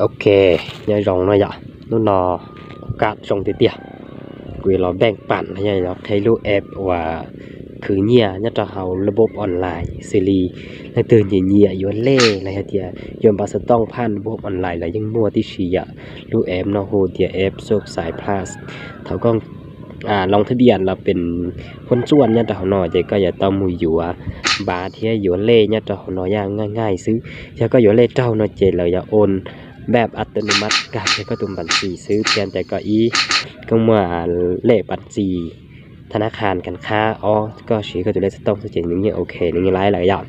Ok, nyob zoo no yom, hnub no kam zoo tiag tiag, kuv yuav los npeej pam los yog los qhia lub app uas khwv nyiaj nyob rau hauv lub npub online xws li leej twg nyiam nyiam yuav lej los yog tias yuav npam xov tooj phaj npub online los yeej muaj tib si yom. Lub app no hu tias app Xub Xais Plus. Thaum koj loo thab diam los pes huab tsuaj nyob rau hauv no ces koj yuav tau mus yuav npav thiab yuav lej nyob rau hauv no yaj nqaij nqaij xwb. Yog koj yuav lej raug no ces lawv yuav ua npab autonomous nkag kiag koj tus npam txis xwb, thiab ntawm koj ib, koj muaj lej npam txis tha nab khas kas khab ob, koj siv koj tus lej xov tooj xwb ces nws yeej ok, nws yeej laib lawm yom.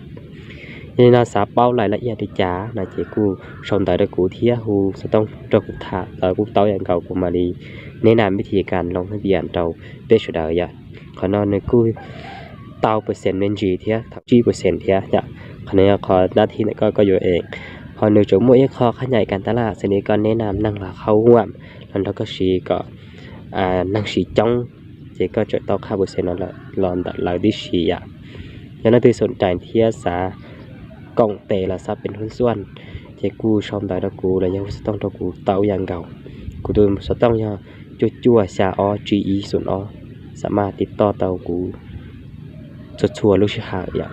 Yog li no xav paub lais laj iaj li cas no ces kuj sau ntawv rau kuv thiab hu xov tooj rau kuv tham, lawv kuj tau yam nkaus, kuv mam li neb nam vib thi kas loo thab diam rau peb sawv daws yom. Qhov no nws kuj tau percent me ntsis thiab, thaum tsib percent thiab yom. Qhov no yog qhov nab thi ntawm koj, koj yuav ees. Ho nws tseem muaj ib qho qhab nyais kas tas laj xws li koj neb nam neeg los khau huam los nrog koj siv kom neeg siv coob, ces koj tseem tau qhab percent no los ntawm lawv tib si yom. Yog leej twg xoom cais thiab xav koom tes los xav pes huab tsuaj, ces kuj sau ntawv rau kuv los yog hu xov tooj rau kuv tau yam nkaus. Kuv tus xov tooj yog cuaj cuaj xya ob tsib ib xoom ob, xav mas tiv toj tau kuv txhua txhua lub sij hawm yom.